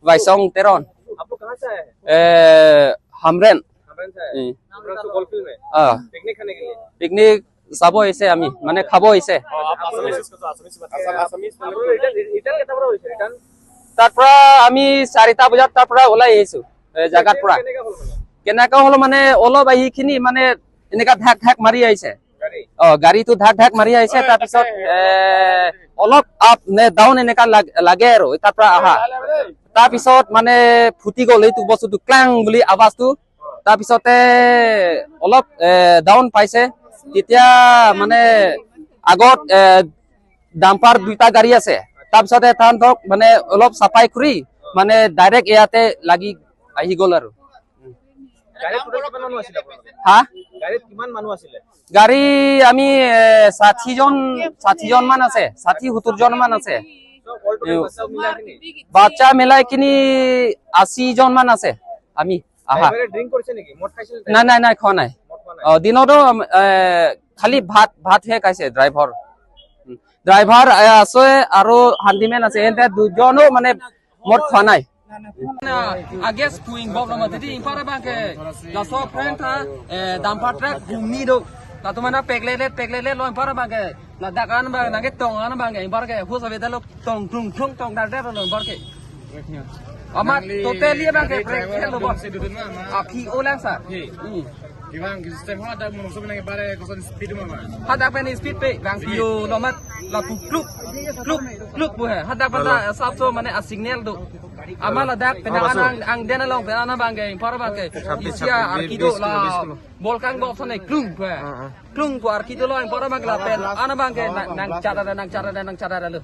वाइसोंग तेरन। आप लोग कहाँ से आए हैं? हमरेन। हमरेन से आए हैं। गोलफिल्ड में पिकनिक खाने के लिए? पिकनिक যাব আহিছে, আমি মানে খাব আহিছে। তাৰ পৰা আমি 4টা বজাত তাৰ পৰা ওলাই আহিছো জাগাৰ পৰা। কেনেকা হ'ল মানে অলপ আহি খিনি মানে এনেকা ঢাক ঢাক মাৰি আহিছে। অ গাড়ীটো ঢাক ঢাক মাৰি আহিছে। তাৰপিছত অলপ আপ নে ডাউন এনেকা লাগে আৰু তাৰ পৰা আহা। তাৰপিছত মানে ফুটি গ'ল এইটো বস্তুটো, ক্লাং বুলি আৱাজটো। তাৰপিছতে অলপ ডাউন পাইছে। তেতিয়া মানে আগত ডাম্পাৰ 2টা গাড়ী আছে। তাৰপিছতে তাহাঁতক মানে অলপ চাফাই কৰি মানে ডাইৰেক্ট ইয়াতে লাগি আহি গ'ল আৰু। হা, গাড়ী আমি 60জন মান আছে, 60-70 জন মান আছে। বাচ্চা মিলাই কিনি 80 জন মান আছে আমি। আহা নাই নাই নাই, খোৱা নাই। অ দিনতো খালি ভাত ভাতহে খাইছে। ড্ৰাইভাৰ ড্ৰাইভাৰ আছে আৰু হান্দিমেন আছে, এন্তে দুজনো মানে মদ খোৱা নাই। Ages kuing bob lama tadi impara bangke la so friend tha dumper truck humni do la tu mana pegle lo impara bangke la dakan bang nage tong an bangke impara ke hu sabe lo tong tung tung tong dar dar lo impara ke amar totally bangke break lo bo api olang sa Ibang system hada mo so nang bare ko speed mo hada pen speed pe bang pio lo mat la kluk kluk kluk bu hai hada pa sab so mane a signal do amal dak penang ang den long penang bang ge par bang ge isia arkido la bolkang bo sone klung bu klung bu arkido lo par bang la pen ana bang ge nang chara nang chara nang chara lo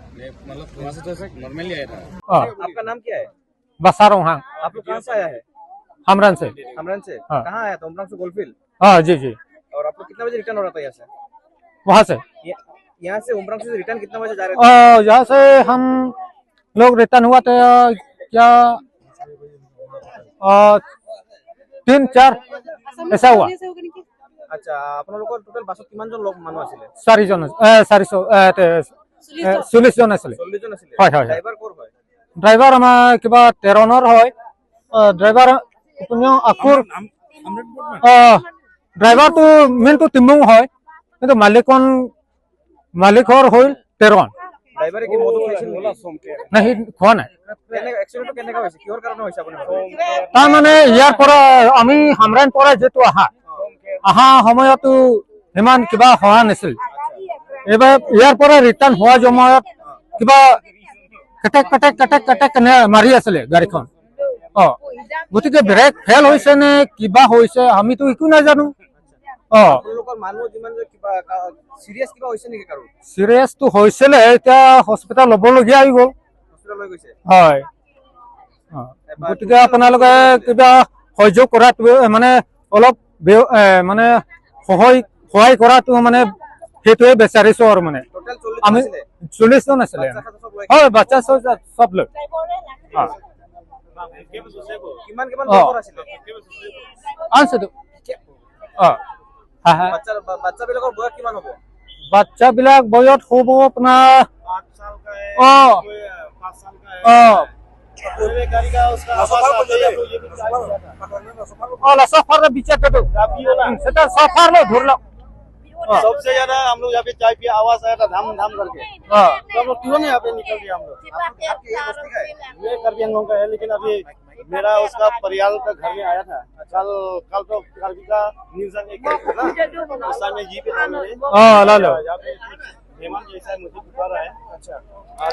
मतलब वहां से तो normally आया था। आपका नाम क्या है? बसारो। हाँ, आप लोग कहां से आया है? हमरन से। हमरन से? हाँ। कहाँ आया था? उमरांग से गोलफील्ड? हाँ जी जी। और आप लोग कितना बजे रिटर्न हो रहा था यहाँ से? वहाँ से यहाँ से उमरांग से रिटर्न कितना बजे जा रहे थे? यहाँ से हम लोग रिटर्न हुआ तो क्या 3-4 ऐसा हुआ। अच्छा, आप लोग टोटल बासत किमान जन लोग मानु आছিলে? 4 জন, 440 জন আছিলে। 40 জন আছিলে। হয় হয়। ড্ৰাইভাৰ কোৰ হয়? ড্ৰাইভাৰ আমাৰ কিবা তেৰণৰ হয়। ড্ৰাইভাৰ আকুৰ ড্ৰাইভাৰটো মেইনটো তিমুং হয়, কিন্তু মালিকন মালিকৰ হ'ল তেৰণ। ড্ৰাইভাৰে কি মদ খাইছিল? নাই, সি খোৱা নাই। তাৰমানে ইয়াৰ পৰা আমি হামৰেন পৰা যিটো আহা আহা সময়তো সিমান কিবা হোৱা নাছিল। এইবাৰ ইয়াৰ পৰা ৰিটাৰ্ণ হোৱা সময়ত কিবা কেটেক কেটেক কেটেক কেটেক কেনে মাৰি আছিলে গাড়ীখন। অ গতিকে ব্ৰেক ফেইল হৈছে নে কিবা হৈছে আমিতো একো নাজানো। অ চিৰিয়াছটো হৈছিলে, এতিয়া হস্পিটেল ল'বলগীয়া হৈ গ'ল। হয়, গতিকে আপোনালোকে কিবা সহযোগ কৰাটো মানে অলপ মানে সহায় কৰাটো মানে সেইটোৱে বিচাৰিছো আৰু। মানে আমি 40 জন আছিলে। হয়, বাচ্চা চব লৈ। বাচ্চা বিলাক বয়স হ'ব আপোনাৰ ধরলাম। सबसे ज्यादा हम लोग यहाँ पे चाय पिया, आवाज आया था धाम धाम करके, तो हम लोग क्यों नहीं यहाँ पे निकल गए। हम लोग ये करबी आंगलों का है, लेकिन अभी मेरा उसका परियाल का घर में आया था कल। कल तो करबी का न्यूज एक था ना, उस समय जी पे था मेरे यहाँ पे मेहमान जैसा मुझे बुला रहा है। अच्छा, और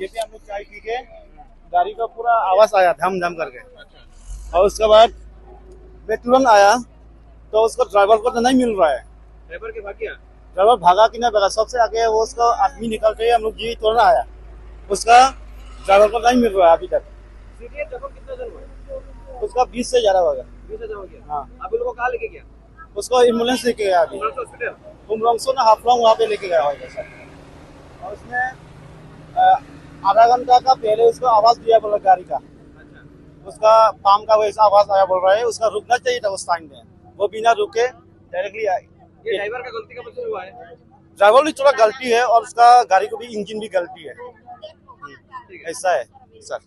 ये पे हम लोग चाय पी के गाड़ी का पूरा आवाज आया धम धम करके, और उसके बाद मैं तुरंत आया तो उसका ड्राइवर को तो नहीं मिल रहा है। ड्राइवर के भाग गया? ड्राइवर भागा कि नहीं भागा, सबसे आगे वो उसका आदमी निकल के हम लोग जी तुरंत आया, उसका ड्राइवर को नहीं मिल रहा है अभी तक। कितना जन हुआ? उसका 20 से ज्यादा हो गया। 20 से ज्यादा हो गया। हाँ। आप लोगों को कहाँ लेके गया? उसको एम्बुलेंस लेके गया अभी उमरांगसो ना हाफलोंग वहाँ पे लेके गया होगा सर। और उसने आधा घंटा का पहले उसको आवाज दिया बोला गाड़ी का। अच्छा। उसका पाम का वैसा आवाज आया बोल रहा है, उसका रुकना चाहिए था उस टाइम में, वो बिना रुके डायरेक्टली। ये ड्राइवर का गलती का वजह हुआ है? ड्राइवर भी थोड़ा गलती है और उसका गाड़ी को भी इंजन भी गलती है। ऐसा है सर।